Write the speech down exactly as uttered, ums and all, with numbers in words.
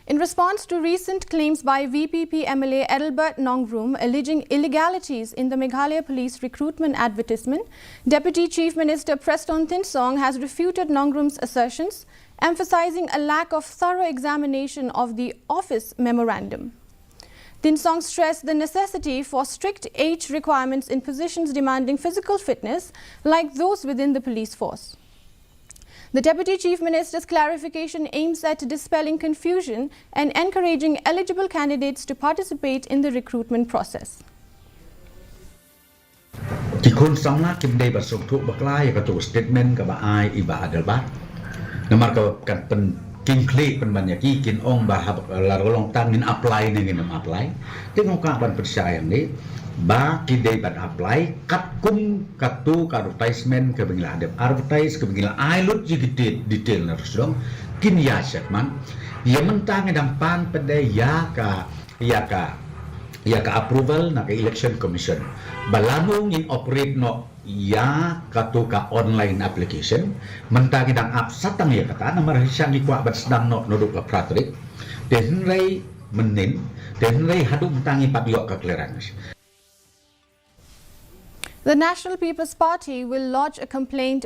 In response to recent claims by V P P M L A Adelbert Nongrum alleging illegalities in the Meghalaya Police recruitment advertisement, Deputy Chief Minister Prestone Tynsong has refuted Nongrum's assertions, emphasizing a lack of thorough examination of the office memorandum. Tynsong stressed the necessity for strict age requirements in positions demanding physical fitness, like those within the police force. The Deputy Chief Minister's clarification aims at dispelling confusion and encouraging eligible candidates to participate in the recruitment process. Ki khun samla kim dei ban sngewthuh bakla ïa katu ka statement kaba ai i Bah Adelbert. Namar ka kan pynkynthoh pynban ïa ki, kin ong ba haba la ruh long tang ngin apply ne ngin ym apply. Te nga kwah ban pynshai hangne ba ki dei ban apply katkum katu ka advertisement kaba ngi la dep advertise, kaba ngi la ai lut ïa ki detail na rusdong, kin ïa check man. Ïa mynta ngi dang pan pat de ïa ka ïa ka ïa ka approval na ka Election Commission. Ba lano ngin operate noh ïa katu ka online application, mynta ngi dang ap satang ïa kata, namar shisha ngi kwah ban sdang noh naduh ka phra tarik. Te hynrei mynnin, te hynrei haduh mynta ngi pat ïoh ka clearance. The National People's Party will lodge a complaint